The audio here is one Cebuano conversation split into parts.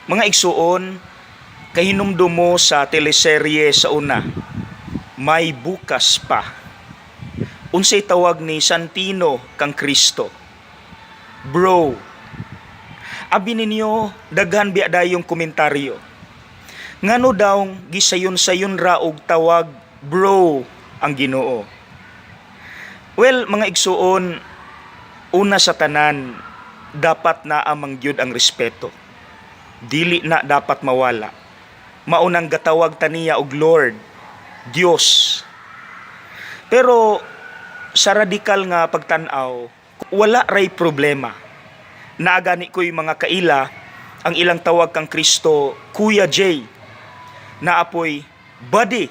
Mga igsuon, kahinumdum mo sa teleserye sa una, "May Bukas Pa"? Unsay tawag ni Santino kang Kristo? Bro. Abi ninyo, daghan biya dayong komentaryo. Ngano daw gisayon-sayon ra og tawag "bro" ang Ginoo? Well, mga igsuon, una sa tanan, dapat naa man gyud ang respeto. Dili na dapat mawala. Maunang gatawag ta niya og Lord, Dios. Pero sa radikal nga pagtan-aw, wala ray problema. Naa gani ko'y mga kaila, ang ilang tawag kang Kristo, "Kuya J." Naa poy "buddy."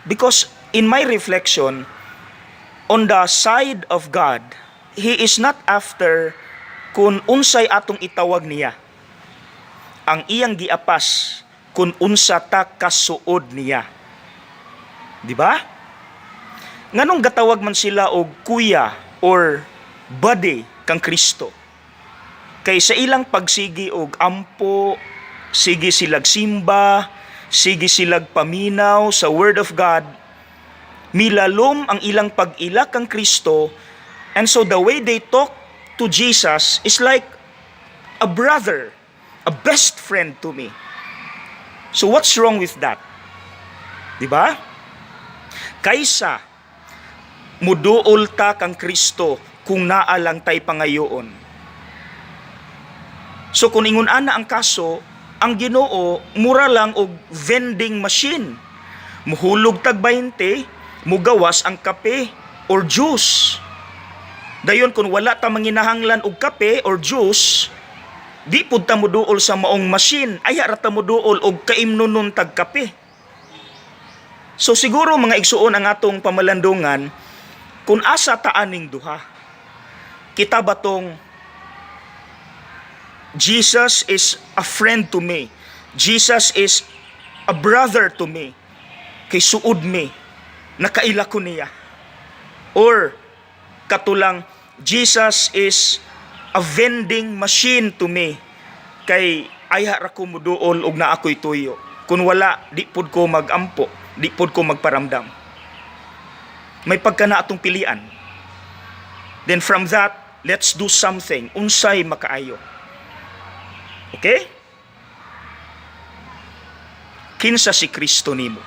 Because in my reflection, on the side of God, He is not after kung unsay atong itawag niya. Ang iyang giapas kung unsa ta kasuod niya. Di ba? Nganong gatawag man sila og kuya or buddy kang Kristo? Kay sa ilang pagsigi og ampo, sige silag simba, sige silag paminaw sa Word of God, milalom ang ilang pag-ila kang Kristo, and so the way they talk to Jesus is like a brother, a best friend to me. So what's wrong with that? Di ba? Kaysa muduol ta kang Kristo kung naa lang tay pangayoon. So kung ingon ana ang kaso, ang Ginoo mura lang og vending machine. Muhulog tag 20, mugawas ang kape or juice. Dayon kung wala ta manginahanglan og kape or juice, di pud ta moduol sa maong machine, ayha ra ta moduol og kaimnonon tag kape. So siguro, mga igsuon, ang atong pamalandungan kung asa ta aning duha. Kita ba tong Jesus is a friend to me? Jesus is a brother to me. Kay suod mi, nakaila ko niya. Or katulang Jesus is a vending machine to me, kay ayha ra ko muduol og naa ko'y tuyo. Kung wala, di pud ko magampo, di pud ko magparamdam. May pagka na atong pilian. Then from that, let's do something. Unsay makaayo. Okay? Kinsa si Kristo nimo?